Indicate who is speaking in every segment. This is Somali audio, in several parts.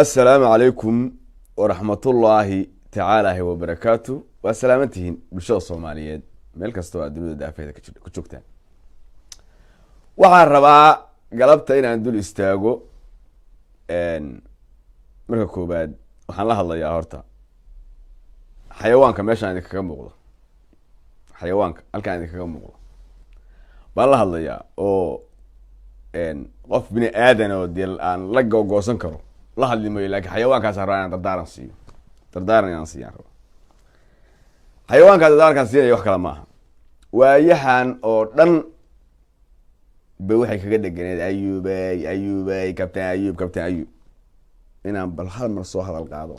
Speaker 1: Assalaamu calaykum waraxmatullaahi tacaalaahi wabarakaatu. Waa salaamantihiin bulshada Soomaaliyeed meel kastoo aad dunida daafeeda ku joogtaan. Waxaan rabaa galabta inaan dul istaago. Marka koobaad waxaan la hadlayaa horta xayawaanka meeshaan idinkaga muuqdo, xayawaanka halkaan idinkaga muuqdo baan la hadlayaa, oo qof bini aadan oo dee aan la googoosan karo la hadli mayo, lakin xayawaankaas rabaa inaan dardaaran siiyo. Dardaaran inaan siiyaan raba xayawaankaas. Dardaarankaan siinaya wax kale maaha, waayahan oo dhan ba waxay kaga dheganeed "Ayuubay, Ayuubay, Captain Ayuub, Captain Ayuub", inaan bal hal mar soo hadal qaado,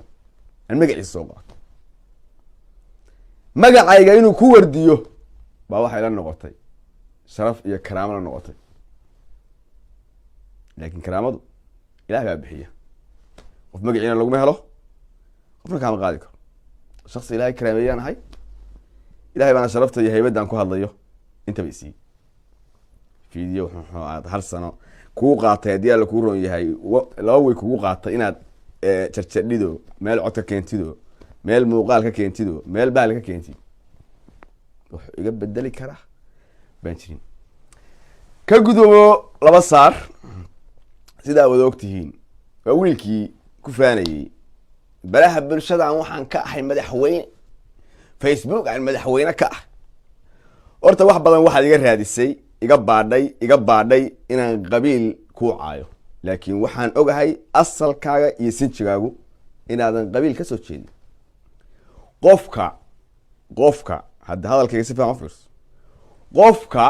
Speaker 1: aan magaciisa soo qaato, magacayga inuu ku wardiyo baa waxay la noqotay sharaf iyo karaamo la noqotay. Laakin karaamadu Ilaah baa bixiya. Qof magaciina laguma helo, qofna kaama qaadi karo. Shaksi Ilahay karaameeyaan ahay, Ilahay baana sharafta iyo haybaddaan ku hadlayo intaba isiiyey. Video wuxuu aad hal sano kugu qaatay, haddii Alla kuu roon yahay, 2 way kugu qaatay inaad jarjadhido, meel cod ka keentido, meel muuqaal ka keentido, meel bahal ka keentid. Wuxuu iga bedeli karaa baan jirin. Ka gudoobo laba saar. Sidaa wada ogtihiin, waa wiilkii ku faanayey baraha bulshadan "Waxaan ka ahay madaxweyne Facebook, aan madaxweyne ka ah". Horta wax badan waxaad iga raadisay, iga baadhay, iga baadhay inaan qabiil kuu caayo, laakiin waxaan ogahay asalkaaga iyo sinjigaagu inaadan qabiil ka soo jeedin. Qofka hadda hadalkayga si fiican u fiirso. Qofka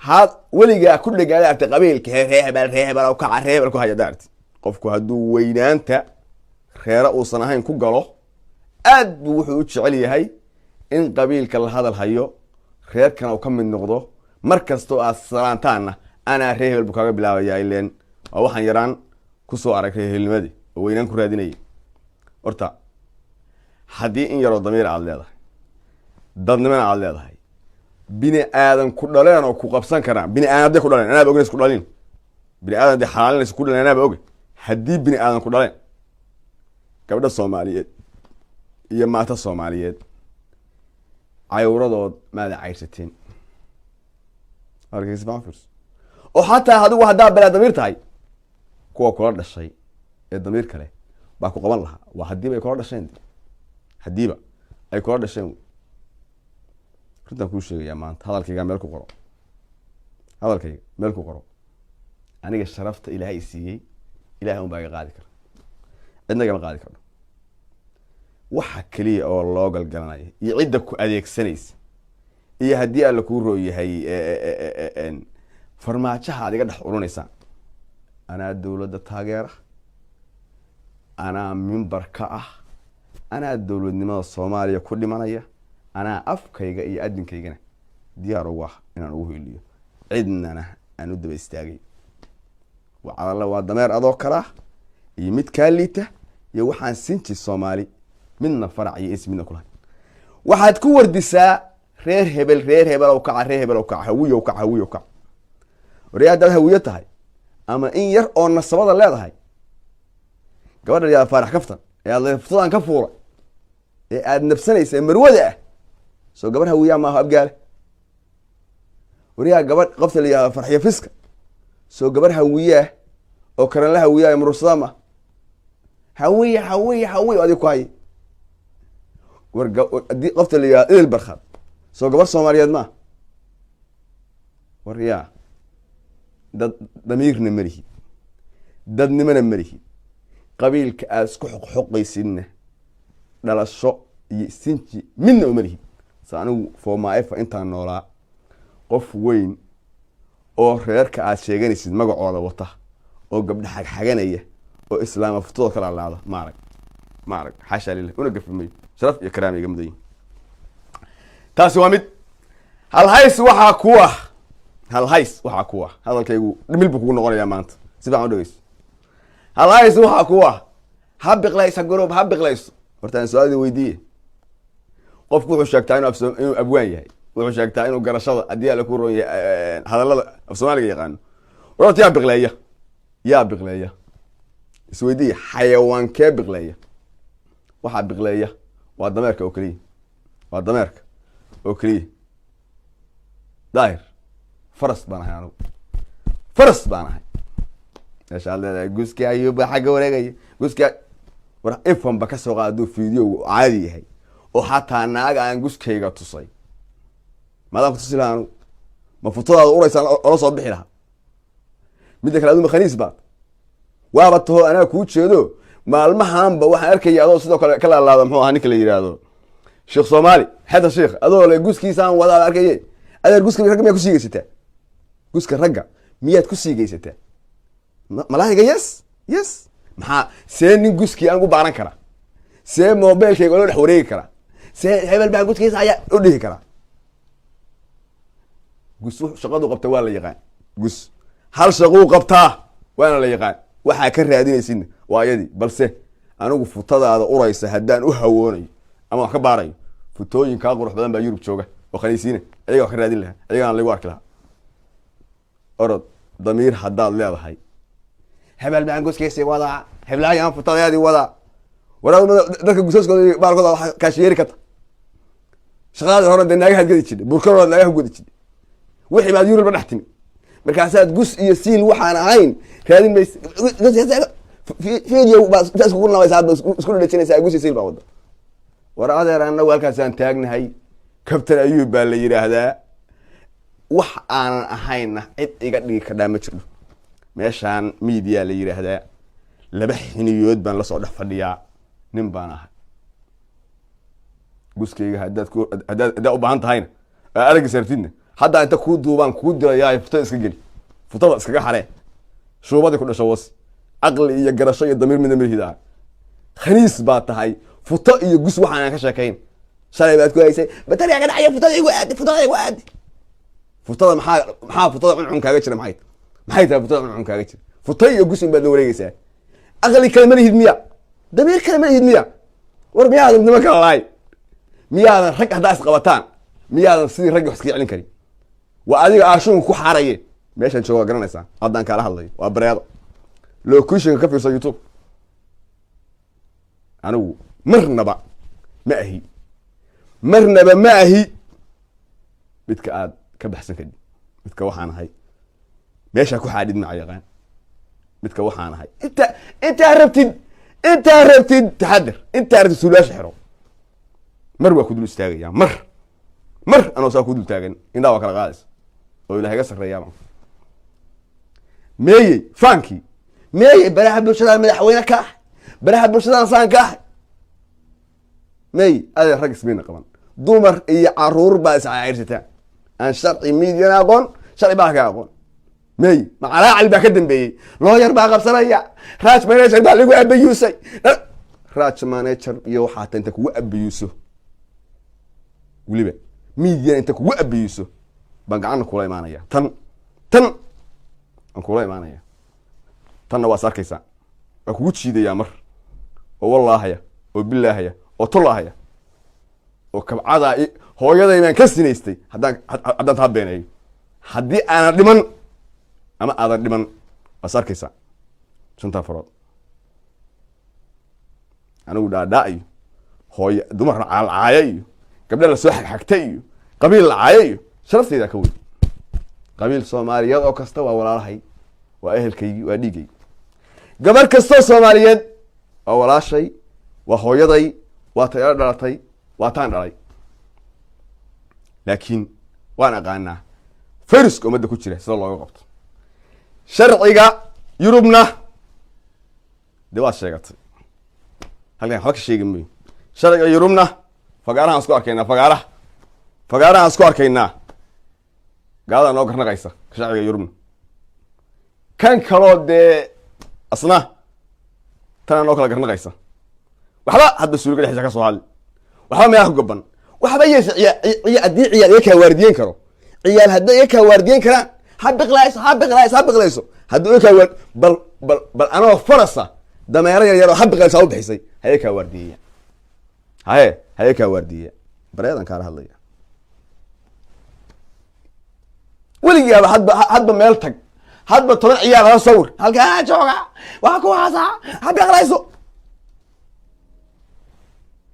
Speaker 1: had weligaa ku dhegaada artay qabiilka ree hebel, ree hebel kaca, ree hebel ku haya daarti. Qofku hadduu weynaanta reere uusan ahayn ku galo, aad buu wuxuu u jecel yahay in qabiilka la hadal hayo, reerkana uu ka mid noqdo. Mar kastoo aad salaantaanna "Anaa ree hebel" buu kaaga bilaabaya. Ileen waa waxaan yaraan kusoo arag reer hebelnimadii oo weynaan ku raadinayay. Horta haddii in yaroo damiir aad leedahay, dadnimana aad leedahay, bini aadan ku dhaleen oo ku qabsan karaan, bini aadan hadday ku dhaleen, anaaba ognays ku dhalin, bini aadan hadday xalaalinaysa ku dhaleen, anaaba oge. Haddii bini aadan ku dhaleen, gabdha Soomaaliyeed iyo maata Soomaaliyeed cayawradood maada cayrsateen fiirso. Oo xataa adigu haddaa balaa damiir tahay, kuwa kula dhashay ee damiir kale baa ku qaban lahaa. Waa haddiiba ay kula dhasheen, haddiiba ay kula dhasheen. Runtaan kuu sheegayaa maanta, hadalkayga meel ku qoro, hadalkayga meel ku qoro. Aniga sharafta Ilaahay siiyey, Ilahay un baa iga qaadi kara, cidna igama qaadi karno. Waxa keliya oo loo galgalanaya iyo cidda ku adeegsanaysa iyo haddii Alla kuu roo yahay farmaajaha aad iga dhex urinaysaan, anaa dowladda taageera, anaa mimbar ka ah, anaa dowladnimada Soomaaliya ku dhimanaya, anaa afkayga iyo adinkaygana diyaar ugu ah inaan ugu hiiliyo, cidnana aan u daba istaagay. Wacadalla waa dameer adoo kalaa iyo mid kaa liita iyo waxaan sinji Soomaali midna farac iyo ins midna kulahay. Waxaad ku wardisaa "Reer hebel, reer hebel ow kaca, reer hebel ow kaca, Hawiyow kaca, Hawiyow kaca". Waryaa, haddaad Hawiyo tahay ama in yar oo nasabada leedahay, gabadha yaa Faarax Kaftan ee aad leftadan ka fuulay ee aad nabsanaysa ee marwada ah, soo gabar Hawiyaa maaho Abgaale? Waryaa, gabadh qofta la yihahdo Farxiyo Fiska, soo gabar Hawiyaah oo karanla Hawiyaa ee murursada ma Hawiya, Hawiya, Hawiya adig ku hay? War haddii qofta la yihahdo Idil Barkhad, soo gabar Soomaaliyeed maa? War yaa, dad damiirna ma lihid, dadnimona ma lihid. Qabiilka aada isku xoqxoqaysidna dhalasho iyo sinji midna uma lihid. Sa anigu foomaaefa intaan noolaa, qof weyn oo reerka aad sheeganaysid magacooda wata oo gabdha xagxaganaya oo islaama futooda kala laada ma arag, ma arag. Xaashaa lilah, una gafi mayo, sharaf iyo karaama iga mudan yihin. Taasi waa mid. Halhays waxaa ku ah, halhays waxaa ku ah, hadalkaygu dhimil buu kugu noqonayaa maanta, si fiican u dhegeyso. Halhays waxaa ku ah "Ha biqlaysa group, ha biqlayso". Horta aan su-aal idin weydiiye. Qofku wuxuu sheegtaa inuu inuu abwaan yahay, wuxuu sheegtaa inuu garashada, haddii Alla ku roon yahay, hadallada af Soomaaliga yaqaano. War horta yaa biqleeya? Yaa biqleeya? Isweydiiya, xayawaankee biqleeya? Waxaa biqleeya waa dameerka oo keliya, waa dameerka oo keliya. Daahir, faras baan ahay anugu, faras baan ahay. Meesha aad leedahay guski Ayuub baa xagga wareegaya, guski war ifanba ka soo qaad. Hadduu video caadi yahay oo xataa naaga aan guskayga tusay, maadaan ku tusi lahaa anugu? Ma futadaada uraysaan ola soo bixi lahaa? Midda kale, aduma khaniis baad waaba taho, anaa kuu jeedo. Maalmahanba waxaan arkaya adoo sidoo kale ka laalaada, muxuu ahaa ninka la yidhaahdo Sheekh Soomaali, xeta sheekh, adoo le guskiisaan wadaa arkaye. Adeer, guska ragga miyaad ku siigaysataa? Guska ragga miyaad ku siigaysataa? Malaahiga, yes. Maxaa see nin guskii aan ugu baaran karaa? See mobilkayga ola dhex wareegi karaa? See hebel baa guskiisa ayaa u dhihi karaa? Gus shaqadu qabta waa la yaqaan. Gus hal shaquu qabtaa, waana la yaqaan. Waxaa ka raadinaysidna waa iyadii. Balse anigu futadaada uraysa haddaan u hawoonayo ama wax ka baarayo, futooyin kaa qurux badan baa Yurub jooga oo khaniisiina, ayaga wax ka raadin lahaa, ayagaana lagu arki lahaa. Orod, damiir haddaad leedahay, hebel baan guskiisii wadaa, heblaayaan futadeedii wadaa. Waraa, dadka gusaskooda baalkooda wax kaashiyeeri karta. Shaqadaadi hore dee naagahaad gadi jidhay, burkarood naagaha ku gadi jidhay, wixii baad Yurubba dhex timi, markaasaad gus iyo siil waxaan ahayn raadin maysa. Video baa intaa iskugu nabaysa, hadba isku dhadhajinaysaa, gus iyo siil baa wada. War adeer, annagu halkaasaan taagnahay. Kabtan Ayuub baa la yidhaahdaa. Wax aanan ahayna cid iga dhigi kardhaa ma jirto. Meeshaan media la yidhaahdaa laba xiniyood baan lasoo dhex fadhiyaa, nin baan ahay. Guskayga haddaad ku haddaad u baahan tahayna, aragga sartidna, haddaa inta kuu duubaan kuu dirayaa. Futada iska geli, futada iskaga xaree. Shuubadii ku dhasho was, caqli iyo garasho iyo damiir midna malihid ah. Khaniis baa tahay. Futo iyo gus waxaan ka sheekayn shalay baad ku haysay batariya ka dhacaya. Futada igu aadi, futada igu aadi. Futada maxaa futada cuncun kaaga jira? Maxay tahay futada cuncun kaaga jira? Futo iyo gus in baad la wareegaysaa. Aqli kale ma lihid miya? Damiir kale ma lihid miya? War miyaadan nimo kala lahayn? Miyaadan rag haddaa isqabataan, miyaadan sidii raggi wax iskaga celin karin? Waa adiga aashuunka ku xaaraye. Meeshaan jooga waa garanaysaa, haddaan kaala hadlayo waa bareedo. Location ka fiirso YouTube. Anigu marnaba ma ahi, marnaba ma ahi midka aad ka baxsan kadib. Midka waxaan ahay meeshaa ku xaadhid maca yaqaan. Midka waxaan ahay inta intaa rabtid, intaa rabtid taxadar, intaa rabtid suulaasha xiro. Mar waa ku dul istaagaya, mar anoo saa ku dul taagan, indhaha waa kala qaadaysa oo Ilahay ga sarreeyaaba. Meeyey faankii? Meeyey baraha bulshadaan madaxweyne ka ah? Baraha bulshadaan saan ka ah meey? Adeer, rag ismayna qaban, dumar iyo caruur baa iscayrsataan aan sharci midyana aqoon, sharci baa ka aqoon. Meey macalaacali baa ka dambeeyey, lawyer baa qabsanaya, raj manager baa lagu abayuusay. Raj manager iyo waxaa ta inta kugu abayuuso, weliba midyana inta kugu abayuuso baan gacana kula imaanaya. Tan aan kula imaanaya, tanna waa is arkaysaa, waa kugu jiidayaa mar oo wallaahaya oo bilaahaya oo tolaahaya oo kabcadaa hooyaday baan ka sinaystay. Haddaan taa beeneeyo, haddii aanan dhiman ama aadan dhiman, waa is arkaysaa. Shantaa farood anigu dhaadhaa iyo hooy dumar caalcaaya iyo gabdha lasoo xagxagtay iyo qabiil lacaaya iyo sharaftaydaa ka weyn. Qabiil Soomaaliyeed oo kasta waa walaalahay, waa ehelkaygii, waa dhiigay. Gabar kastoo Soomaaliyeed waa walaashay, waa hooyaday, waa tayaro dhalatay, waa taan dhalay. Laakiin waan aqaanaa fayruska ummadda ku jira sida looga qabto. Sharciga Yurubna dee waad sheegatay, halkan waxba ka sheegi mayo. Sharciga Yurubna fagaarahaan isku arkaynaa, fagaarahaan isku arkaynaa. Gaalada noo garnaqaysa sharciga Yurubna. Kan kaloo dee asna tana noo kala garnaqaysa. Waxba hadba suuliga dhexdiisa ka soo hadli, waxba meelaha ku gaban, waxba yeesha. Haddii ciyaal iga kaa waardiyen karo, ciyaal hadday iga kaa waardiyen karaan, ha biqlayso, ha biqlayso, ha biqlayso. Haddii iga kaa waar bal anoo farasa, dameero yar yar oo ha biqlayso ha u bixisay, ha iga kaa waardiyeya, haye, ha iga kaa waardiyeya. Bareedan kaala hadlaya weligaaba hadba meel tag. Hadba 10 ciyaar la sawir, halkaa jooga waa kuwaasa ha biqlayso.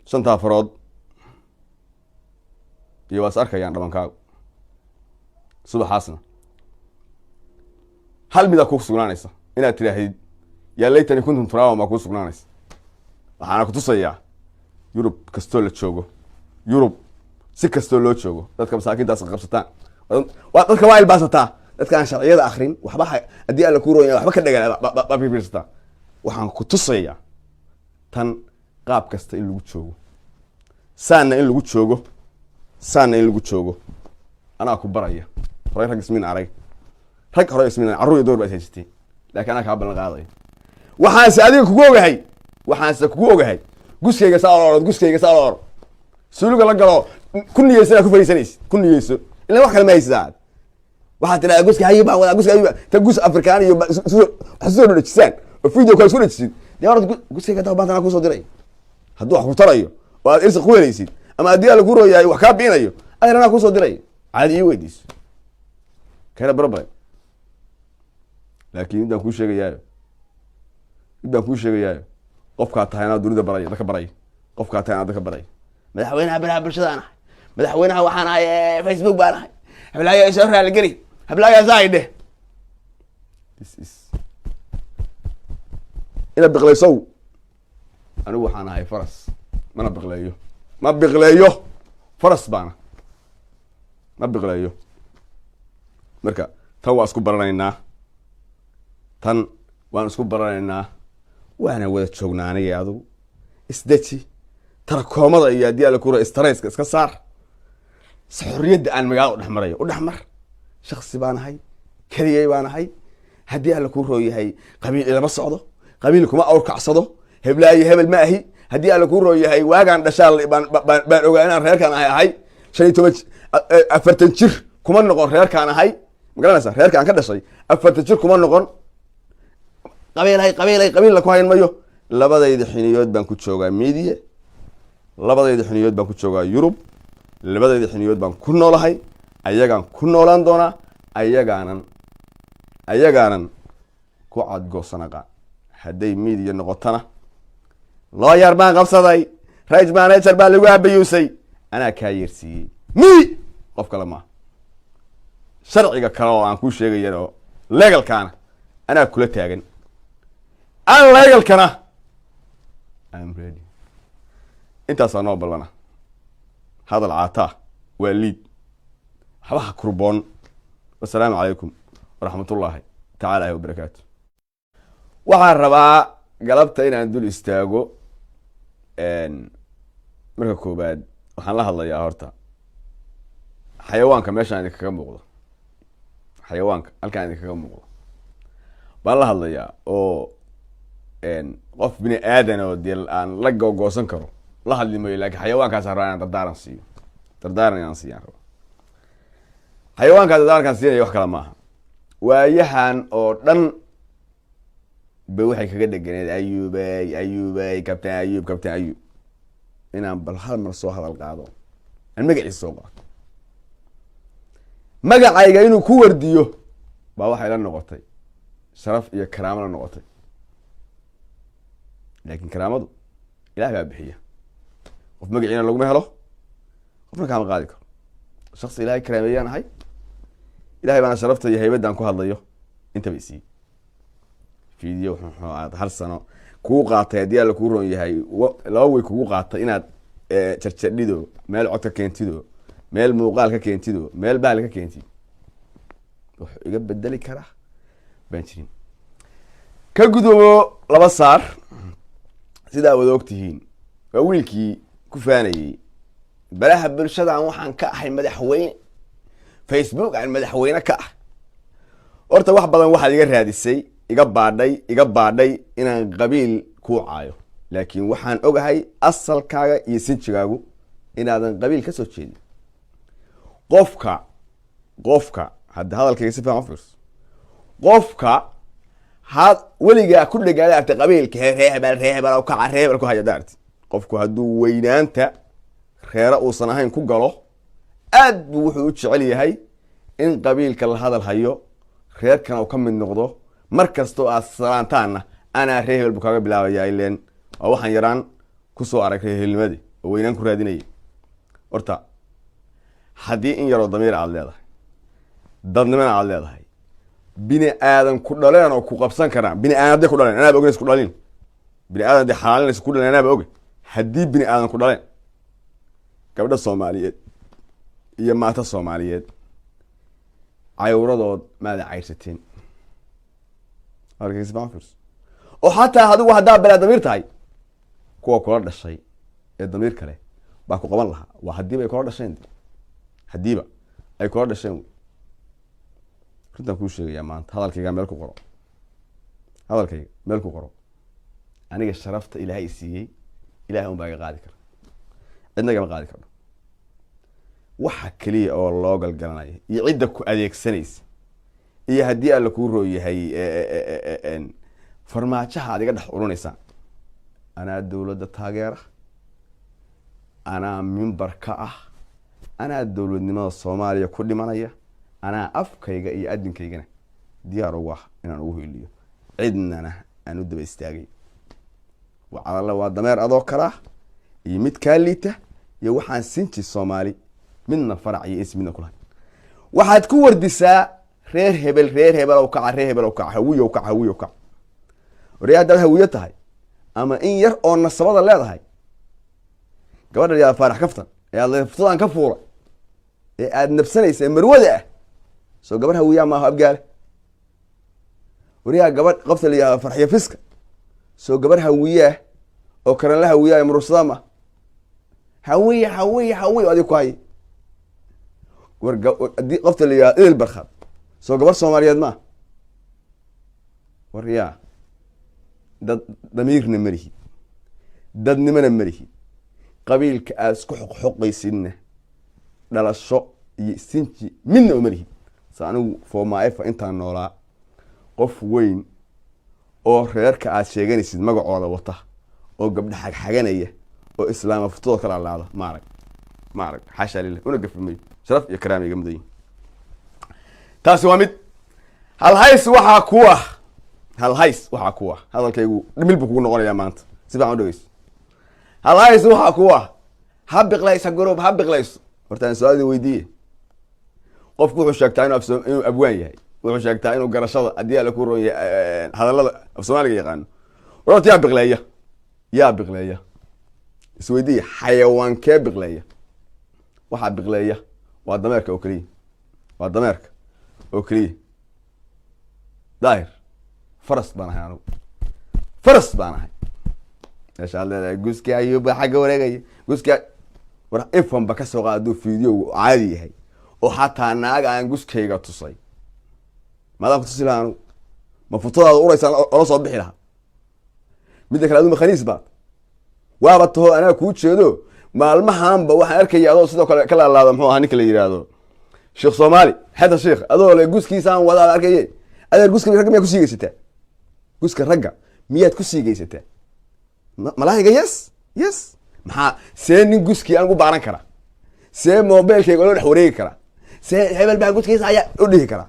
Speaker 1: Shantaa farood iyo waa is arkayaan dhabankaagu. Subaxaasna hal midaa kuu sugnaanaysa, inaad tidhaahdid "Yaa laytani kuntum turaaban" baa kuu sugnaanaysa. Waxaana kutusayaa, Yurub kastoo la joogo, Yurub si kastoo loo joogo, dadka masaakiintaas qabsataan waa dadka waa ilbaasataa, dadka aan sharciyada akrin waxba haddii Alla kuu ronya waxba ka dhagan baa fiirsataa. Waxaan ku tusayaa tan qaab kasta in lagu joogo, saanna in lagu joogo, saanna in lagu joogo. Anaa ku baraya. Horay rag ismin arag, rag hore ismin, carruur iyo door baa is haysatay, laakiin anaa kaa ballan qaadaya. Waxaanse adiga kugu ogahay, waxaanse kugu ogahay, guskayga saa orod, guskayga saa orod, suuliga la galo, ku niyeyso inaad ku fadhiisanaysid, ku niyeyso. Ilaa wax kale ma haysataa. Waxaad tidhahdaa guska hayi baan wadaa, guska hayi baan ta gus Afrikaan iyo wax soo dhejisaan oo video kale isku dhejisid. Dee orod, guskayga daa baantana kusoo diray. Hadduu wax ku tarayo oo aad irsi ku helaysid, ama haddii Alla ku rooyahay wax kaa biinayo, adeer anaa kusoo diray, caadi ii weydiiso kena problem. Laakiin midbaan kuu sheegayaayo, mid baan kuu sheegayaayo: qofkaa tahay anaa dunida baraya, dadka baraya. Qofkaa tahay anaa dadka baraya. Madaxweynaha baraha bulshada aan ahay, madaxweynaha waxaan ahay Facebook baan ahay, hablaayo soo raaligeli, hablaayo saa dheh. This is inaad biqlaysow. Anigu waxaan ahay faras, mana biqleeyo, ma biqleeyo, faras baana, ma biqleeyo. Marka tan waa isku baranaynaa, tan waan isku baranaynaa, waana wada joognaa aniga. Adigu isdeji, tarakoomada iyo haddii Alla kura stresska iska saar. Si xorriyadda aan magaalada u dhex marayo u dhex mar. Shaksi baan ahay, keligay baan ahay. Haddii Alla kuu rooyahay, qabiil ilama socdo, qabiil kuma awrkacsado, heblaayo hebel ma ahi. Haddii Alla kuu rooyahay, waagaan dhashaa baan ogaa inaan reerkaan ahay. 15, 40 jir kuma noqon reerkaan ahay. Ma garanaysa reerkaan ka dhashay? 40 jir kuma noqon. Qabiilhay, qabiilhay, qabiilna ku hayn mayo. Labadayda xiniyood baan ku joogaa media, labadayda xiniyood baan ku joogaa Yurub, labadayda xiniyood baan ku noolahay, ayagaan ku noolaan doonaa, ayagaanan ku cadgoosanaqa. Hadday media noqotona, lawyer baan qabsaday, rage manager baa lagu abayuusay, anaa kaa yeersiiyey, mi qof kale maaha. Sharciga kale oo aan kuu sheegayan oo legalkaana anaa kula taagan, an legalkana I'm ready. Intaasaa noo ballana. Hadal caataa waa liid, waxba ha kurboon. Wasalaamu calaykum waraxmatullaahi tacaala wabarakaatu. Waxaan rabaa galabta inaan dul istaago. Marka koobaad waxaan la hadlayaa horta xayawaanka meeshaan idinkaga muuqdo, xayawaanka halkaan idinkaga muuqdo baan la hadlayaa, oo qof bini aadan oo dee aan la googoosan karo la hadli mayo, lakin xayawaankaasaan rabaa inaan dardaaran siiyo, dardaaran inaan siiyaan raba. Xayawaankaas dardaarankaan siinaya wax kale maaha. Waayahan oo dhan ba waxay kaga dheganeed Ayuubay, Ayuubay, Captain Ayuub, Captain Ayuub, inaan bal hal mar soo hadal qaado, aan magaciisa soo qaato, magacayga inuu ku wardiyo baa waxay la noqotay sharaf iyo karaamo la noqotay. Laakiin karaamadu Ilaah baa bixiya. Qof magaciina laguma helo, qofna kaama qaadi karo. Shaksi Ilahay karaameeyaan ahay, Ilahay baana sharafta iyo haybaddaan ku hadlayo intaba isiiyey. Video wuxuu aad hal sano kugu qaatay, haddii Alla kuu roon yahay 2 way kugu qaatay inaad jarjadhido, meel cod ka keentido, meel muuqaal ka keentido, meel bahal ka keentid. Wuxuu iga bedeli karaa baan jirin. Ka gudoobo laba saar. Sidaa wada og tihiin, waa wiilkii ku faanayey baraha bulshadan waxaan ka ahay madaxweyne, Facebook aan madaxweyne ka ah. Horta wax badan waxaad iga raadisay, iga baadhay, iga baadhay inaan qabiil kuu caayo, laakiin waxaan ogahay asalkaaga iyo sinjigaagu inaadan qabiil ka soo jeedin. Qofka hadda hadalkayga si fiican u fiirso. Qofka had weligaa ku dhegaada artay qabiilka ree hebel, ree hebel oo kaca, ree hebel ku haya daarti. Qofku hadduu weynaanta reere uusan ahayn ku galo, aad buu wuxuu u jecel yahay in qabiilka la hadal hayo. Reerkana uu ka mid noqdo. Mar kastoo aad salaantaanna, "Anaa reer hebel," buu kaaga bilaabayaa. Ileen waa waxaan yaraan kusoo arag reer hebelnimadii oo weynaan ku raadinayay. Horta haddii in yaroo damiir aad leedahay, dadnimana aad leedahay, bini aadan ku dhaleen oo ku qabsan karaan, bini aadan hadday ku dhaleen, anaaba ogeyn isku dhalin, bini aadan hadday xalaalinaysa ku dhaleen, anaaba oge. Haddii bini aadan ku dhaleen, gabdha Soomaaliyeed iyo maata Soomaaliyeed cawradood maada cayrsateen arkaysa. Oo xataa adigu haddaa balaa damiir tahay, kuwa kula dhashay ee damiir kale baa ku qaban lahaa. Waa haddiiba ay kula dhasheen, haddiiba ay kula dhasheen wey. Runtaan kuu sheegayaa maanta, hadalkayga meel ku qoro, hadalkayga meel ku qoro. Aniga sharafta Ilaahay siiyey, Ilahay un baa iga qaadi kara, cidna igama qaadi karno. Waxa keliya oo loo galgalanaya iyo cidda ku adeegsanaysa iyo haddii Alla kuu roo yahay farmaajaha aad iga dhex urunaysaa, anaa dowladda taageera, anaa mimbar ka ah, anaa dowladnimada Soomaaliya ku dhimanaya, anaa afkayga iyo adinkaygana diyaar ugu ah inaan ugu hiiliyo, cidnana aan u daba istaagay. Wacalalla waa dameer adoo kalaa iyo mid kaa liita iyo waxaan sinji Soomaali midna farac iyo ins midna kulahay. Waxaad ku wardisaa reer hebel, reer hebel ow kaca, reer hebel ow kaca, Hawiyow kaca, Hawiyow kaca. Waryaa, haddaad Hawiyo tahay ama in yar oo nasabada leedahay, gabadha yaa Faarax Kaftan ee aad leeftadan ka fuulay ee aad nabsanaysa ee marwada ah, soo gabar Hawiyaa maaho Abgaale? Waryaa, gabadh qofta la yihahdo Farxiyo Fiska, soo gabar Hawiyaah oo karanla Hawiyaa ee murursada ma Hawiya? Hawiya, Hawiya adig ku hay. War haddii qofta la yihahdo Idil Barkhad, soo gabar Soomaaliyeed maa? War yaa, dad damiirna ma lihid, dadnimona ma lihid. Qabiilka aada isku xoqxoqaysidna dhalasho iyo sinji midna uma lihid. Sa anigu foomaaefa intaan noolaa, qof weyn oo reerka aad sheeganaysid magacooda wata oo gabdha xagxaganaya oo islaama futooda kala laada ma arag, ma arag. Xaashaa lilah, una gafi mayo, sharaf iyo karaama iga mudan yihin. Taasi waa mid. Halhays waxaa ku ah, halhays waxaa ku ah, hadalkaygu dhimil buu kugu noqonayaa maanta, si fiican u dhegeyso. Halhays waxaa ku ah: "Ha biqlaysa group, ha biqlayso." Horta aan su-aaldi weydiiye. Qofku wuxuu sheegtaa inuu inuu abwaan yahay, wuxuu sheegtaa inuu garashada, haddii Alla ku roon yahay, hadallada af Soomaaliga yaqaano. War horta yaa biqleeya? Yaa biqleeya? Isweydiiya, xayawaankee biqleeya? Waxaa biqleeya waa dameerka oo keliya, waa dameerka oo keliya. Daahir faras baan ahay anugu, faras baan ahay. Meesha aad leedahay guski Ayuub baa xagga wareegaya, guski war ifanba ka soo qaad. Hadduu videogu caadi yahay oo xataa naag aan guskayga tusay, maadaan ku tusi lahaa anugu? Ma futadaada uraysaan ola soo bixi lahaa? Midda kale, aduma khaniis baad waaba taho, anaa kuu jeedo. Maalmahanba waxaan arkaya adoo sidoo kale ka laalaada, muxuu ahaa ninka la yihahdo Sheekh Soomaali, xeta sheekh, adoo le guskiisaan wadaa arkaye. Adeer, guska ragga miyaad kusii geysataa? Guska ragga miyaad kusii geysataa? Malaahiga yes. Maxaa see nin guskii aan ugu baaran karaa? See mobilkayga ola dhex wareegi karaa? See hebel baa guskiisa ayaa u dhihi karaa?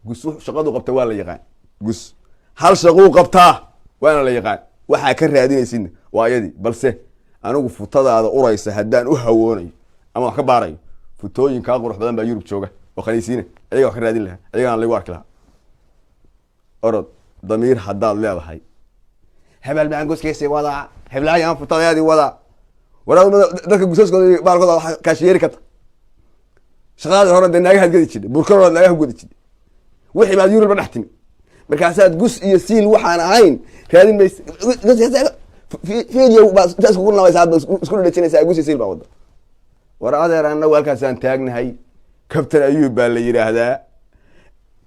Speaker 1: Gus shaqadu qabta waa la yaqaan. Gus hal shaquu qabtaa waana la yaqaan. Waxaa ka raadinaysidna waa iyadii. Balse anigu futadaada uraysa haddaan u hawoonayo ama wax ka baarayo, futooyin kaa qurux badan baa Yurub jooga oo khaniisiina, ayaga wax ka raadin lahaa, ayagana lagu arki lahaa. Orod, damiir haddaad leedahay, hebel baan guskiisii wadaa, heblaayaan futadeedii wadaa. War dadka gusaskooda iyo baalkooda wax kaashiyeeri karta. Shaqadaadi hore dee naagahaad gadi jidhay, burkarood naagaha gadi jidhay, wixii baad Yurubba dhex timi, markaasaad gus iyo siil waxaan ahayn raadin maysa. Video baad intaa iskugu nabaysaa, aad isku dhadhajinaysaa, gus iyo siil baa wada. War adeer, annagu halkaasaan taagnahay. Kabtan Ayuub baa la yidhaahdaa.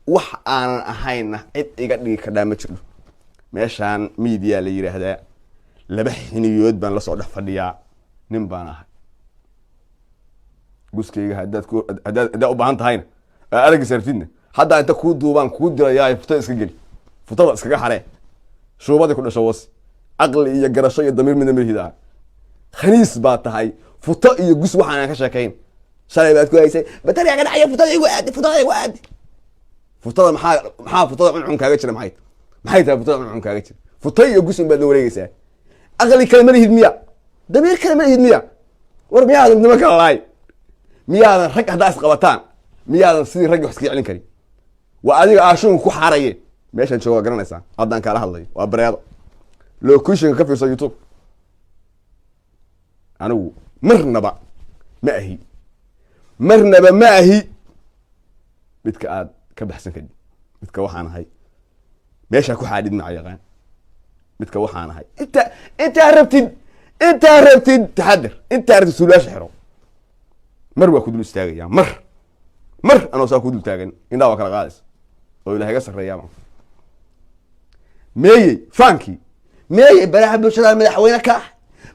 Speaker 1: Wax aanan ahayna cid iga dhigi kardhaa ma jirto. Meeshaan media la yidhaahdaa laba xiniyood baan lasoo dhex fadhiyaa, nin baan ahay. Guskayga haddaad ku haddaad u baahan tahayna, aragga sartidna, haddaa inta kuu duubaan kuu dirayaa. Futada iska geli, futada iskaga xaree, shuubadii ku dhasho was. Caqli iyo garasho iyo damiir midna malihid ah, khaniis baa tahay. Futo iyo gus waxaan ka sheekayn. Shalay baad ku haysay batariya ka dhacaya, futada igu aadi, futada igu aadi. Futada maxaa futada cuncun kaaga jira? Maxay tahay futada cuncun kaaga jira? Futa iyo gusun baad la wareegaysaa. Aqli kale ma lihid miya? Damiir kale ma lihid miya? War miyaadan nimo kala lahayn? Miyaadan rag haddaa isqabataan, miyaadan sidii raggi wax iska celin karin? Waa adiga aashuunka ku xaaraye. Meeshaan jooga waa garanaysaa, haddaan kaala hadlayo waa bareedo. Locationka ka fiirso YouTube. Anigu marnaba ma ahi, marnaba ma ahi midka aad ka baxsan kadib. Midka waxaan ahay meeshaa ku xaadhid maca yaqaan. Midka waxaan ahay inta intaa rabtid, intaa rabtid taxadar, intaa rabtid suulaasha xiro. Mar waa ku dul istaagaya, mar anoo saa ku dul taagan, indhaha waa kala qaadaysa oo ilahay ga sarreeyaaba. Meeyey faankii? Meeyey baraha bulshadaan madaxweyne ka ah?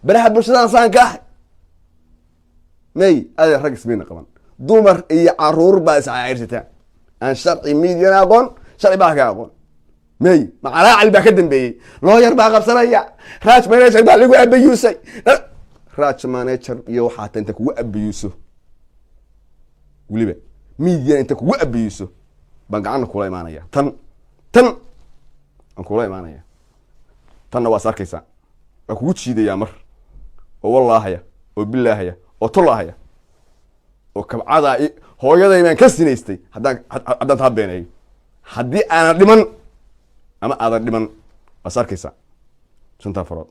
Speaker 1: Baraha bulshadaan saan ka ah meey? Adeer, rag ismayna qaban, dumar iyo caruur baa iscayrsataan aan sharci miidyana aqoon, sharci baa ka aqoon. Meey macalaacali baa ka dambeeyey, lawyer baa qabsanaya, Raj manager baa lagu abayuusay. Raj manager iyo waxaa ta inta kugu abayuuso, weliba miidyana inta kugu abayuuso baan gacana kula imaanaya. Tan aan kula imaanaya, tanna waa is arkaysaa, waa kugu jiidayaa mar oo wallaahaya oo bilaahaya oo tolaahaya oo kabcadaa hooyaday baan ka sinaystay. Haddaan taa beeneeyo, haddii aanan dhiman ama aadan dhiman, waa is arkaysaa. Shantaa farood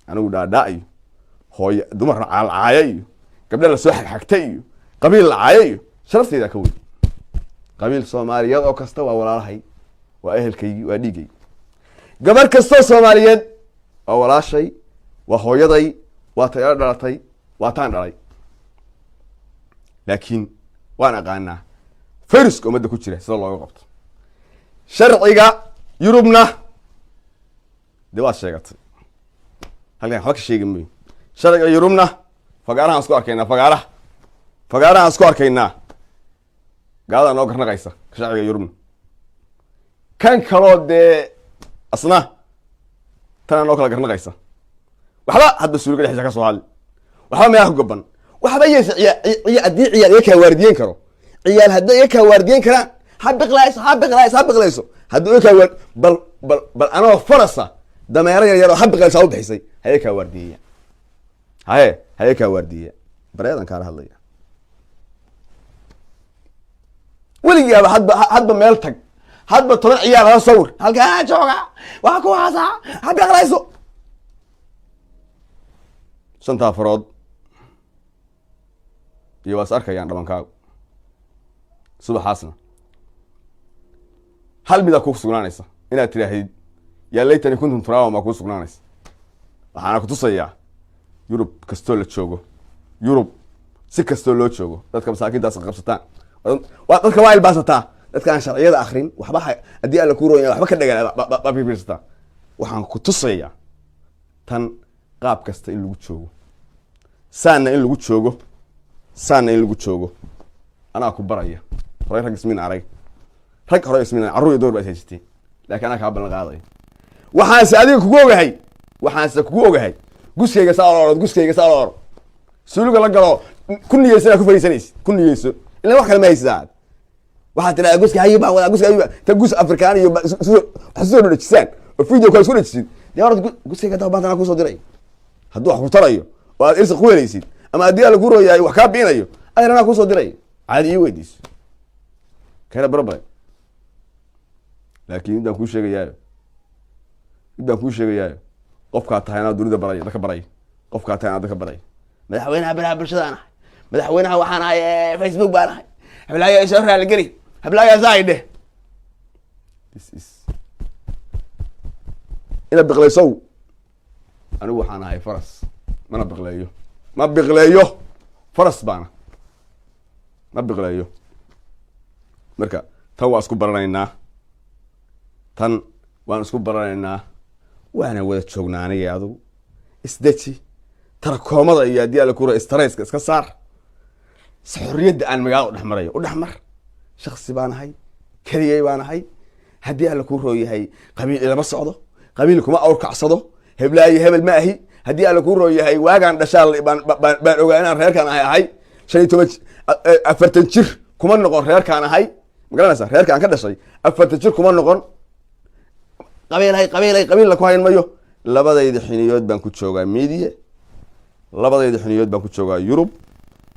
Speaker 1: anigu dhaadhaa iyo hooy dumar caalcaaya iyo gabdha lasoo xagxagtay iyo qabiil lacaaya iyo sharafteydaa ka weyn. Qabiil Soomaaliyeed oo kasta waa walaalahay, waa ehelkaygii, waa dhiigay. Gabar kastoo Soomaaliyeed waa walaashay, waa hooyaday, waa tayaro dhalatay, waa taan dhalay. Laakiin waan aqaanaa fayruska ummadda ku jira sida looga qabto. Sharciga Yurubna dee waad sheegatay, halkan waxba ka sheegi mayo. Sharciga Yurubna fagaarahaan isku arkaynaa, fagaarahaan isku arkaynaa. Gaalada noo garnaqaysa sharciga Yurubna. Kan kaloo dee asna tana noo kala garnaqaysa. Waxba hadba suuliga dhexdiisa ka soo hadli, waxba meelaha ku gaban, waxba yeesa. Haddii ciyaal iga kaa waardiyen karo, ciyaal hadday iga kaa waardiyen karaan, ha biqlayso, ha biqlayso, ha biqlayso. Haddii iga kaa waar bal anoo farasa dameero yar yaroo ha biqlayso ha u bixisay, ha iga kaa waardiyeya, haye, ha iga kaa waardiyeya. Bareedan kaala hadlaya weligaaba. Hadba meel tag, hadba 10 ciyaal hala sawir, halkaa jooga waa kuwaasa, ha biqlayso. Shantaa farood iyo waa is arkayaan dhabankaagu. Subaxaasna hal midaa kuu sugnaanaysa, inaad tidhaahdid "yaa laytani kuntum turaaban" baa kuu sugnaanaysa. Waxaana kutusayaa Yurub kastoo la joogo, Yurub si kastoo loo joogo, dadka masaakiintaas qabsataan waa dadka waa ilbaasataa, dadka aan sharciyada akrin waxba haddii Alla kuu ronya waxba ka dhagan baa fiirsataa. Waxaan ku tusayaa tan qaab kasta in lagu joogo, saanna in lagu joogo, saanna in lagu joogo. Anaa ku baraya. Horay rag ismin arag, rag hore ismin, carruur iyo door baa is haysatay, laakiin anaa kaa ballan qaadaya. Waxaanse adiga kugu ogahay, waxaanse kugu ogahay guskayga saa orod, guskayga saa orod, suuliga la galo, ku niyeyso inaad ku fadhiisanaysid, ku niyeyso. Ilaa wax kale ma haysataa. Waxaad tidhahdaa guska hayu baan wadaa, guska hayu ta gus Afrikaan iyo wax soo dhejisaan oo video kale isku dhejisid. Dee orod, guskayga daa baantanaa kusoo diray. Hadduu wax ku tarayo oo aad irsi ku helaysid ama haddii Alla ku rooyahay wax kaa biinayo, adeer, anaa kusoo diray, caadi ii weydiiso keena barbare. Laakiin midbaan kuu sheegayaayo, mid baan kuu sheegayaayo: qofkaa tahay anaa dunida baraya, dadka baraya. Qofkaa tahay anaa dadka baraya. Madaxweynaha baraha bulshada aan ahay, madaxweynaha waxaan ahay Facebook baan ahay, hablaayaa soo raaligeli, hablaayaa saa dheh. This is inaad biqlaysow. Anigu waxaan ahay faras, mana biqleeyo, ma biqleeyo, faras baana, ma biqleeyo. Marka tan waa isku baranaynaa, tan waan isku baranaynaa, waana wada joognaa aniga. Adigu isdeji, tarakoomada iyo haddii Alla kura stresska iska saar. Si xorriyadda aan magaalada udhex marayo u dhex mar. Shaksi baan ahay, keligay baan ahay. Haddii Alla kuu rooyahay qabiil ilama socdo, qabiil kuma awrkacsado, heblaayo hebel ma ahi. Haddii Alla kuu roon yahay, waagaan dhashaa baan ogaa inaan reerkaan ahay. 15, 40 jir kuma noqon reerkaan ahay. Ma garanaysa reerkaan ka dhashay 40 jir kuma noqon. Qabiilhay, qabiilhay, qabiilla ku hayn mayo. Labadayda xiniyood baan ku joogaa media, labadayda xiniyood baan ku joogaa Yurub,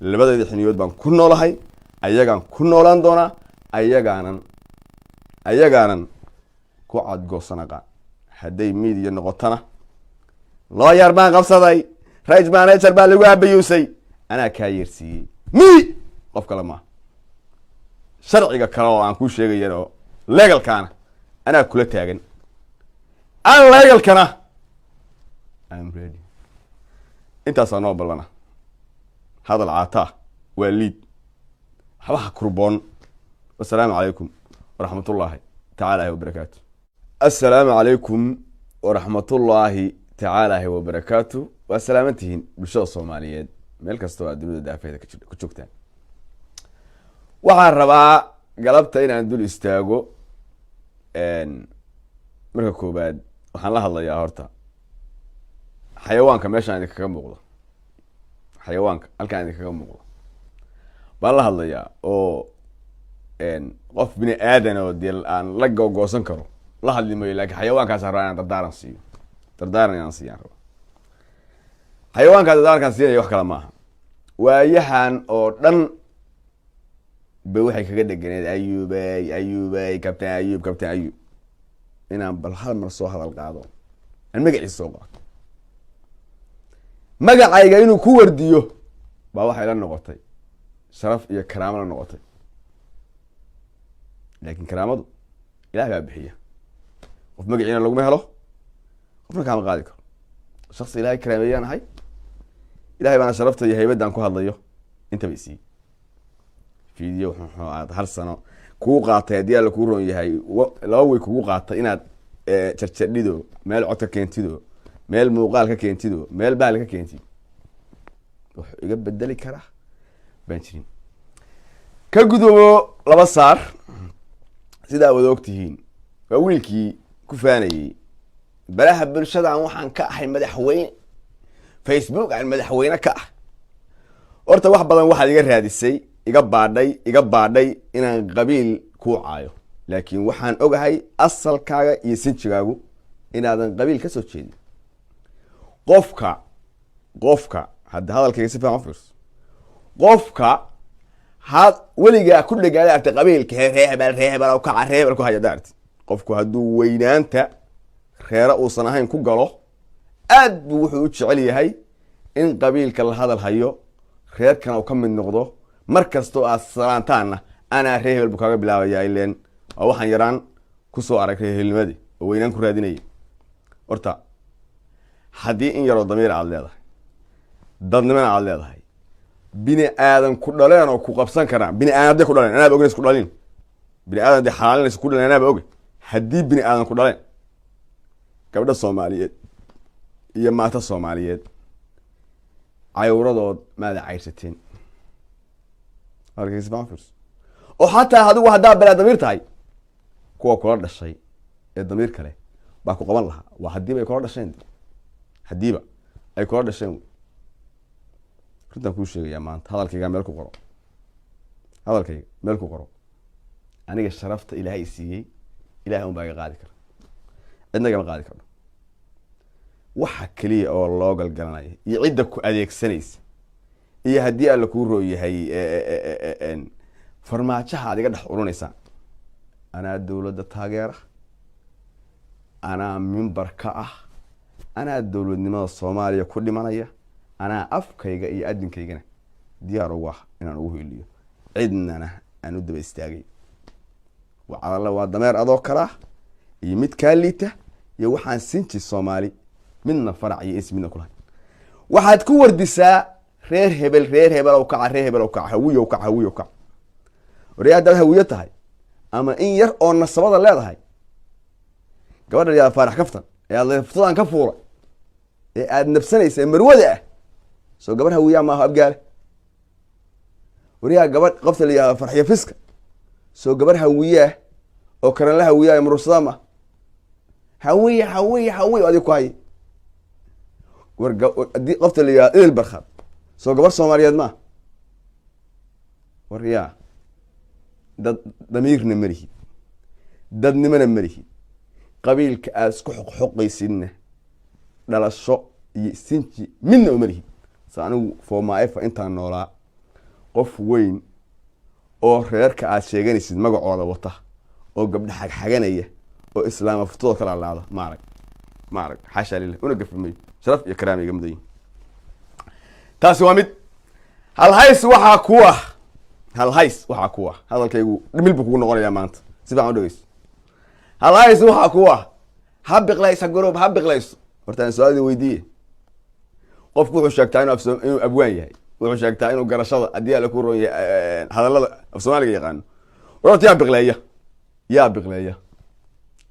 Speaker 1: labadayda xiniyood baan ku noolahay, ayagaan ku noolaan doonaa, ayagaanan ku cadgoosan aqaan. Hadday media noqotona, lawyer baan qabsaday, rage manager baa lagu abayuusay, anaa kaa yeersiiyey mi, qof kale maaha. Sharciga kale oo aan kuu sheegayan oo legalkaana anaa kula taagan, an legalkana I'm ready. Intaasaa noo ballana. Hadal caataa waa liid, waxba ha kurboon. Wasalaamu calaykum waraxmatullaahi tacaala wabarakaatu. Assalaamu calaykum waraxmatullaahi tacaalaahi wabarakaatu. Waa salaaman tihiin bulshada Soomaaliyeed meel kastoo aad dunida daafeeda ku joogtaan. Waxaan rabaa galabta inaan dul istaago. Marka koobaad waxaan la hadlayaa horta xayawaanka meeshaan idinkaga muuqdo, xayawaanka halkaan idinkaga muuqdo baan la hadlayaa, oo qof bini aadan oo dee aan la googoosan karo la hadli mayo, lakin xayawaankaasaan rabaa inaan dardaaran siiyo, dardaaran inaan siiyaan raba. Xayawaankaas dardaarankaan siinaya wax kale maaha. Waayahan oo dhan ba waxay kaga dheganeed Ayuubay, Ayuubay, Captain Ayuub, Captain Ayuub, inaan bal hal mar soo hadal qaado, aan magaciisa soo qaato, magacayga inuu ku wardiyo baa waxay la noqotay sharaf iyo karaamo la noqotay. Laakiin karaamadu Ilaah baa bixiya. Qof magaciina laguma helo, qofna kaama qaadi karo. Shaksi Ilahay karaameeyaan ahay, Ilahay baana sharafta iyo haybaddaan ku hadlayo intaba isiiyey. Video wuxuu aad hal sano kugu qaatay, haddii Alla kuu roon yahay, 2 way kugu qaatay inaad jarjadhido, meel cod ka keentido, meel muuqaal ka keentido, meel bahal ka keentid. Wuxuu iga bedeli karaa baan jirin. Ka gudoobo laba saar. Sidaa wada og tihiin, waa wiilkii ku faanayey baraha bulshadan waxaan ka ahay madaxweyne, Facebook aan madaxweyne ka ah. Horta wax badan waxaad iga raadisay, iga baadhay, iga baadhay inaan qabiil kuu caayo, laakiin waxaan ogahay asalkaaga iyo sinjigaagu inaadan qabiil ka soo jeedin. Qofka hadda hadalkayga si fiican u fiirso. Qofka had weligaa ku dhegaada artay qabiilka ree hebel, ree hebel oo kaca, ree hebel ku haya arti. Qofku hadduu weynaanta reere uusan ahayn ku galo, aad buu wuxuu u jecel yahay in qabiilka la hadal hayo, reerkana uu ka mid noqdo. Mar kastoo aad salaantaanna, anaa ree hebel buu kaaga bilaabaya. Ileen waa waxaan yaraan kusoo arag ree hebelnimadii oo weynaan ku raadinayay. Horta haddii in yaroo damiir aad leedahay, dadnimana aad leedahay, bini aadan ku dhaleen oo ku qabsan karaan, bini aadan hadday ku dhaleen, anaaba ogeyn isku dhalin, bini aadan hadday xalaalinaysa ku dhaleen, anaaba oge. Haddii bini aadan ku dhaleen, gabdha Soomaaliyeed iyo maata Soomaaliyeed cawradood maada cayrsateen oo xataa adigu haddaa bilaa damiir tahay, kuwa kula dhashay ee damiir kale baa ku qaban lahaa. Waa haddiiba ay kula dhasheen, haddiiba ay kula dhasheen. Runtaan kuu sheegayaa maanta, hadalkayga meel ku qoro, hadalkayga meel ku qoro. Aniga sharafta Ilaahay siiyey, Ilahay un baa iga qaadi kara, cidna igama qaadi karno. Waxa keliya oo loo galgalanaya iyo cidda ku adeegsanaysa iyo haddii Alla kuu roo yahay farmaajaha aad iga dhex urunaysaa, anaa dowladda taageera, anaa mimbar ka ah, anaa dowladnimada Soomaaliya ku dhimanaya, anaa afkayga iyo adinkaygana diyaar ugu ah inaan ugu heliyo, cidnana aan u daba istaagay. Wacalalla waa dameer adoo kalaa iyo mid kaa liita iyo waxaan sinji Soomaali midna farac iyo ins midna kulahay. Waxaad ku wardisaa reer hebel, reer hebel ow kaca, reer hebel ow kaca, Hawiyow kaca, Hawiyow kaca. Waryaa, haddaad Hawiyo tahay ama in yar oo nasabada leedahay, gabadha yaa Faarax Kaftan ee aad leeftadan ka fuulay ee aad nabsanaysa ee marwada ah, soo gabar Hawiyaa maaho Abgaale? Waryaa, gabadh qofta la yihahdo Farxiyo Fiska, soo gabar Hawiyaah oo karanla Hawiyaa ee murursada ma Hawiya, Hawiya, Hawiya adig ku hay? War haddii qofta la yihahdo Idil Barkhad, soo gabar Soomaaliyeed maa? War yaa dad damiirna ma lihid, dadnimona ma lihid. Qabiilka aad isku xoqxoqaysidna dhalasho iyo sinji midna uma lihid. Se anigu foomaaefa intaan noolaa, qof weyn oo reerka aad sheeganaysid magacooda wata oo gabdha xagxaganaya oo islaama futadoo kala laada ma arag, ma arag. Xaashaa lilah, una gafimayo, sharaf iyo karaama iga mudan yihin. Taasi waa mid halhays. Waxaa ku ah halhays, waxaa ku ah, hadalkaygu dhimil buu kugu noqonayaa maanta, si fiican u dhegeyso. Halhays waxaa ku ah: ha biqlaysa gorob, ha biqlayso. Horta aan su-aaldi weydiiye. Qofku wuxuu sheegtaa inuu inuu abwaan yahay, wuxuu sheegtaa inuu garashada, haddii Alla ku roon yahay, hadallada af Soomaaliga yaqaano. War horta yaa biqleeya? Yaa biqleeya?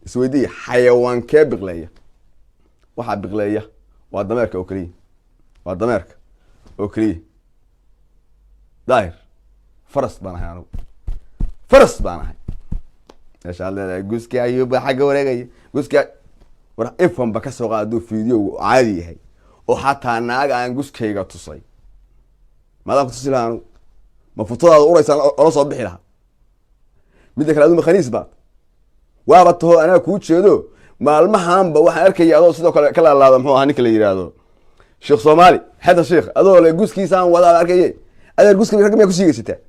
Speaker 1: Isweydiiya, xayawaankee biqleeya? Waxaa biqleeya waa dameerka oo keliya, waa dameerka oo keliya. Daahir, faras baan ahay anugu, faras baan ahay. Meeshaad leedahay guski Ayuuba xagga wareegaya, guski war ifanba ka soo qaad. Hadduu videogu caadi yahay oo xataa naag aan guskayga tusay, maadaan ku tusi lahaa anugu? Ma futadaada uraysaan ola soo bixi lahaa? Midda kale, adu makhaniis baad waaba taho, anaa kuu jeedo. Maalmahanba waxaan arkaya adoo sidoo kale ka laalaada, muxuu ahaa ninka la yidhaahdo Sheekh Soomaali, xeta sheekh, adoo le guskiisaan wadaa arkaye. Adeer, guska ragga miyaad kusii geysataa?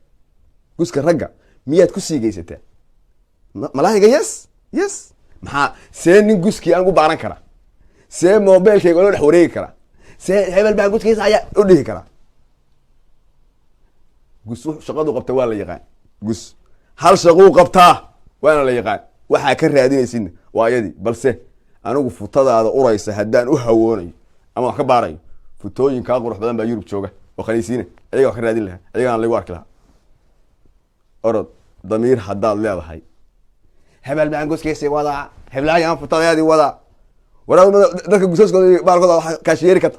Speaker 1: Guska ragga miyaad kusii geysataa? Malaahiga yes. Maxaa see nin guskii aan ugu baaran karaa? See mobilkayga ola dhex wareegi karaa? See hebel baa guskiisa ayaa u dhihi karaa? Gus shaqadu qabta waa la yaqaan. Gus hal shaquu qabtaa waana la yaqaan. Waxaa ka raadinaysidna waa ayadii. Balse anigu futadaada uraysa haddaan u hawoonayo ama wax ka baarayo, futooyin kaa qurux badan baa Yurub jooga oo khaniisiina, ayaga wax ka raadin lahaa, ayagana lagu arki lahaa. Orod, damiir haddaad leedahay, hebel baan guskiisii wadaa, heblaayaan futadeedii wadaa. War dadka gusaskooda iyo baalkooda wax kaashiyeeri karta.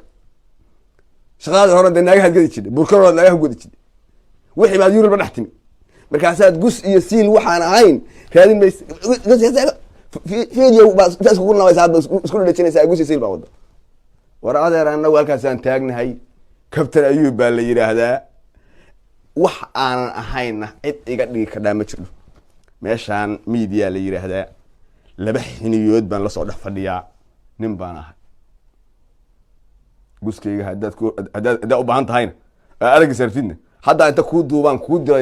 Speaker 1: Shaqadaadi hore dee naagahaad gadi jidhay, burkarood naagaha gadi jidhay, wixii baad Yurubba dhex timi, markaasaad gus iyo siil waxaan ahayn raadin maysa. Video baad intaa iskugu nabaysa, hadba isku dhadhajinaysaa, gus iyo siil baa wada. War adeer, annagu halkaasaan taagnahay. Kabtan Ayuub baa la yidhaahdaa. Wax aanan ahayna cid iga dhigi kardhaa ma jirto. Meeshaan media la yidhaahdaa laba xiniyood baan lasoo dhex fadhiyaa, nin baan ahay. Guskayga haddaad ku haddaad haddaad u baahan tahayna, aragga sartidna, haddaa inta kuu duubaan kuu diray.